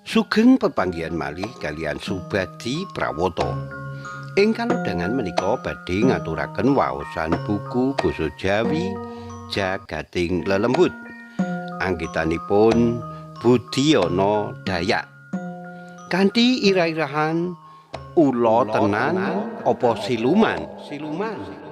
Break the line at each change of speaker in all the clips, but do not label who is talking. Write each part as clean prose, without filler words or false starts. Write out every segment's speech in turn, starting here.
Sugeng pepanggihan malih kaliyan Subadi Prawoto. Ing kalodhangan menika badhe ngaturaken waosan buku basa Jawi Jagating Lelembut. Anggitanipun Budiono Dayak. Kanthi irah-irahan ula tenan apa siluman? Siluman.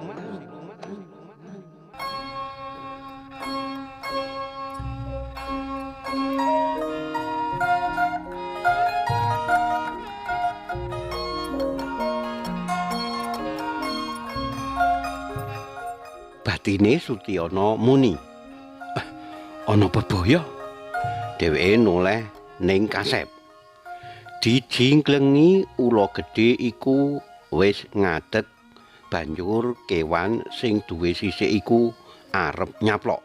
Batine Sutiono muni, "Ana bebaya." Dheweke noleh ning kasep. Dijingklengi ula gedhe iku wis ngadeg, banjur kewan sing duwe sisik iku arep nyaplok.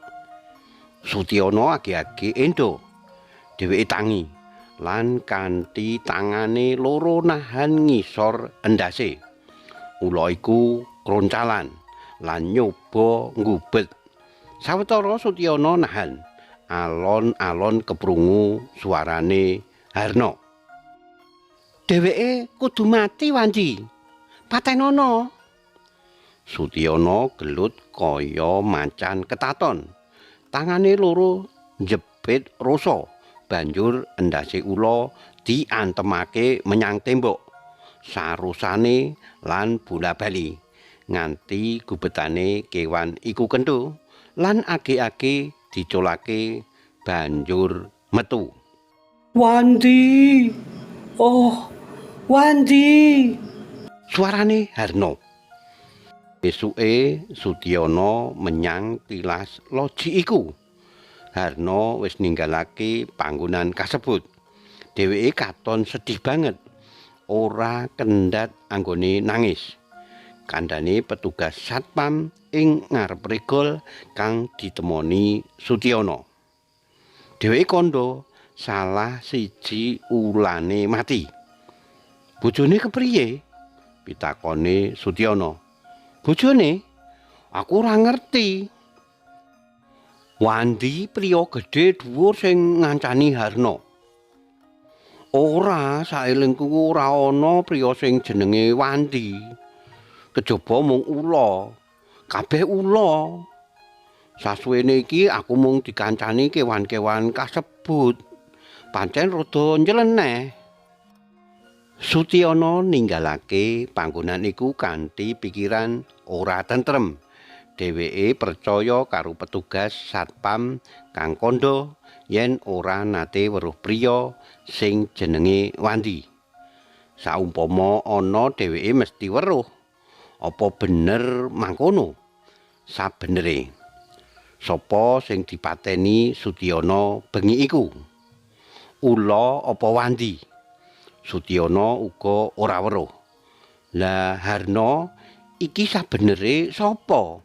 Sutiono age-age endo. Dheweke tangi lan kanthi tangane loro nahan ngisor endase. Ula iku kroncalan lan nyoba nggubet. Sawetara Sutiono nahan, alon-alon keprungu suarane Harno. "Dheweke kudu mati, Wanci. Patenono." Sutiono gelut kaya macan ketaton. Tangane loro njepit rasa, banjur endase ula diantemake menyang tembok. Sarusane lan bola-bali nganti gubetane kewan iku kenthu lan age-age diculake banjur metu.
"Wandi! Oh, Wandi!"
Suarane Harno. Esuke Sutiono menyang tilas loji iku. Harno wis ninggalake panggonan kasebut. Dheweke katon sedih banget. Ora kendhat anggone nangis. Kandhane petugas satpam ing ngarep regol kang ditemoni Sutiono. Dheweke kandha salah siji ulane mati. "Bojone kepriye?" pitakone Sutiono. "Bojone? Aku ora ngerti." "Wandi priya gedhe dhuwur sing ngancani Harno." "Ora, saelingku ora ana priya sing jenenge Wandi. Kejaba mung ula. Kabeh ula. Sasuwene iki aku mung dikancani kewan-kewan kasebut. Pancen rada nyeleneh." Sutiono ninggalake panggonan iku kanthi pikiran ora tentrem. Dheweke percaya karo petugas satpam kang kandha yen ora nate weruh priya sing jenenge Wandi. Saumpama ana dheweke mesti weruh. Apa bener mangkono? Sabenere sapa sing dipateni Sutiono bengi iku? Ula apa Wandi? Sutiono uga ora weruh. Lah Harno iki sabenere sapa?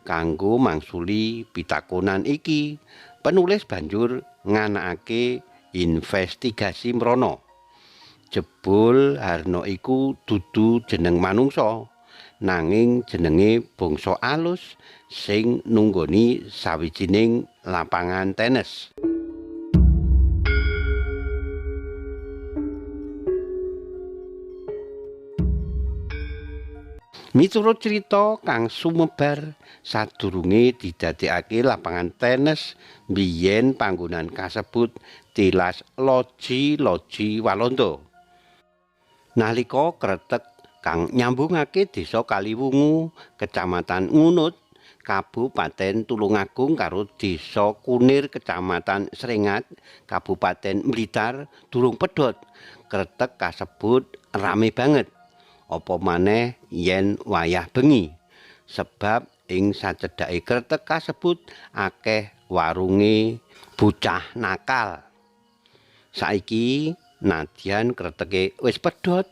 Kanggo mangsuli pitakonan iki, penulis banjur nganakake investigasi mrana. Jebul Harno iku dudu jeneng manungsa, nanging jenenge bangsa alus sing nunggoni sawijining lapangan tenis. Miturut crita kang sumebar sadurunge didadekake lapangan tenis, biyen panggonan kasebut tilas loji-loji Walanda. Nalika kretek kang nyambungake desa Kaliwungu, Kecamatan Ngunut, Kabupaten Tulungagung karo desa Kunir, Kecamatan Srengat, Kabupaten Blitar durung pedhot, kretek kasebut rame banget. Apa maneh yen wayah bengi, sebab ing sacedhake kretek kasebut akeh warunge bocah nakal. Saiki nadyan kreteke wis pedhot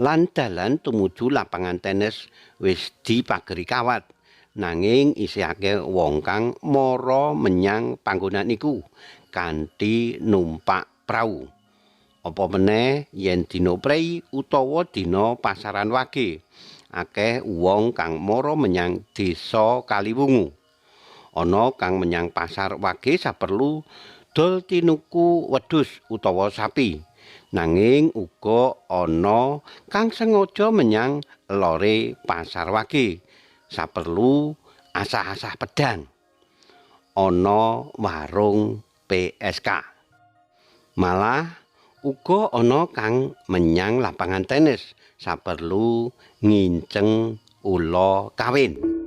lan dalan tumuju lapangan tenis wis dipageri kawat, nanging isih akeh wong kang mara menyang panggonan iku kanthi numpak prau. Apa meneh yen dina prei utawa dina pasaran wage, akeh wong kang mara menyang desa Kaliwungu. Ana kang menyang pasar wage saperlu dol tinuku wedhus utawa sapi. Nanging uga ana kang sengaja menyang lore Pasar Wage saperlu asah-asah pedang. Ana warung PSK. Malah uga ana kang menyang lapangan tenis saperlu nginceng ula kawin.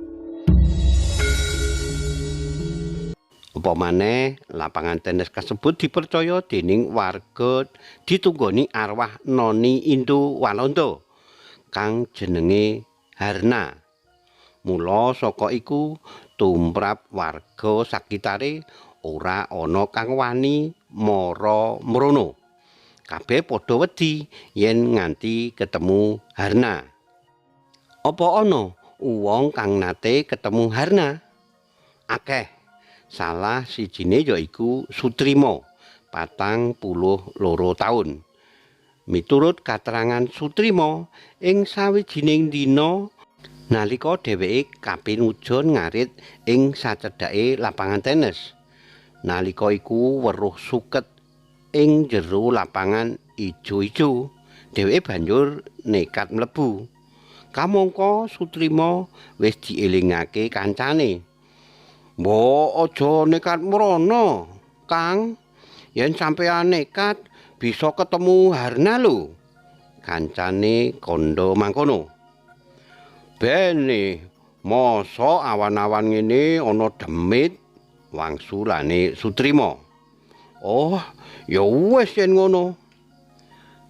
Apa maneh lapangan tenis kasebut dipercaya dening warga ditunggoni arwah Noni Indo Walanda kang jenenge Harna. Mula saka iku tumrap warga sakitare ora ana kang wani mara mrono. Kabeh padha wedi yen nganti ketemu Harna. Apa ana wong kang nate ketemu Harna? Akeh. Salah sijine yaiku Sutrimo, 42 taun. Miturut katerangan Sutrimo, ing sawijining dina nalika dheweke kapinujon ngarit ing sacedhake lapangan tenis. Nalika iku weruh suket ing jero lapangan ijo-ijo, dheweke banjur nekat mlebu. Kamangka Sutrimo wis dielingake kancane. Mbok aja nekat mrono, Kang. Yen sampeyan nekat bisa ketemu Harna lho. Kancane kandha mangkono. Bene, mosok awan-awan ngene ana demit, wangsulane Sutrimo. Oh, ya wis yen ngono.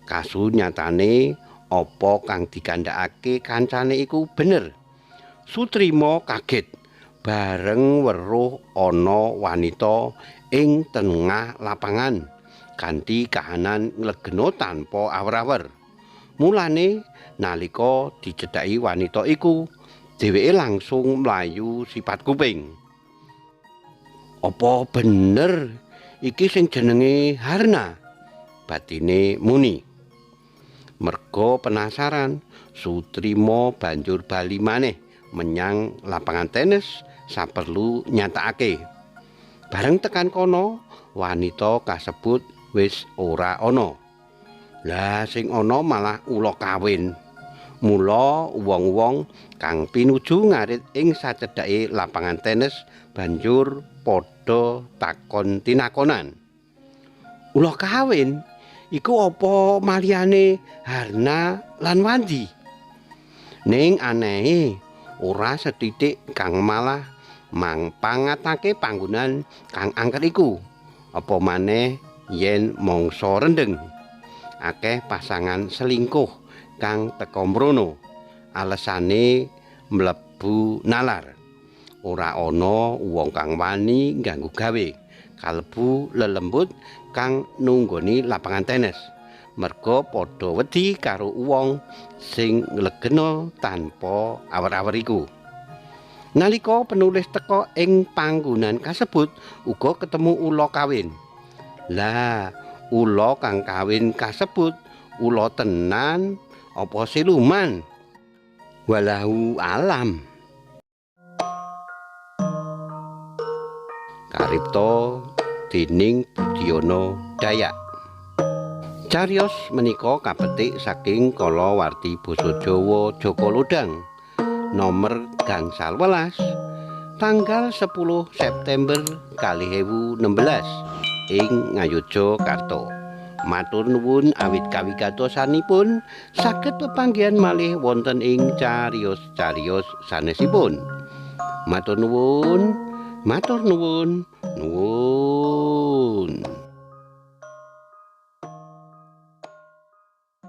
Kasunyatane apa kang dikandhakake kancane iku bener. Sutrimo kaget bareng weruh ana wanita ing tengah lapangan kanthi kahanan nglegena tanpa awer-awer. Mulane nalika dicedhaki wanita iku, dheweke langsung mlayu sipat kuping. Apa bener iki sing jenenge Harna? Batine muni. Merga penasaran, Sutrimo banjur bali maneh menyang lapangan tenis saperlu nyatakake. Bareng tekan kono, wanita kasebut wis ora ana. Lah sing ana malah ula kawin. Mula wong-wong kang pinuju ngarit ing sacedhake lapangan tenis banjur padha takon tinakonan. Ula kawin iku apa maliyane Harna lan Wandi? Ning anehe ora sethithik kang malah mangpangatake panggonan kang angker iku. Apa maneh yen mangsa rendheng. Akeh pasangan selingkuh kang teka mrono. Alesane mlebu nalar. Ora ana wong kang wani ngganggu gawe. Kalebu lelembut kang nunggoni lapangan tenis. Merga padha wedi karo wong sing nglegena tanpa awer-awer iku. Nalika penulis teka ing panggonan kasebut uga ketemu ula kawin. Lah, ula kang kawin kasebut ula tenan apa siluman? Walahu alam. Karipta dening Budiono Dayak. Cariyos menika kapetik saking kalawarti basa Jawa Jaka Lodhang nomer 18 tanggal 10 September 2016 ing Ngayogyakarta. Matur nuwun awit kawigatosanipun saged pepanggihan malih wonten ing cariyos-cariyos sanesipun. Matur nuwun, matur nuwun, nuwun.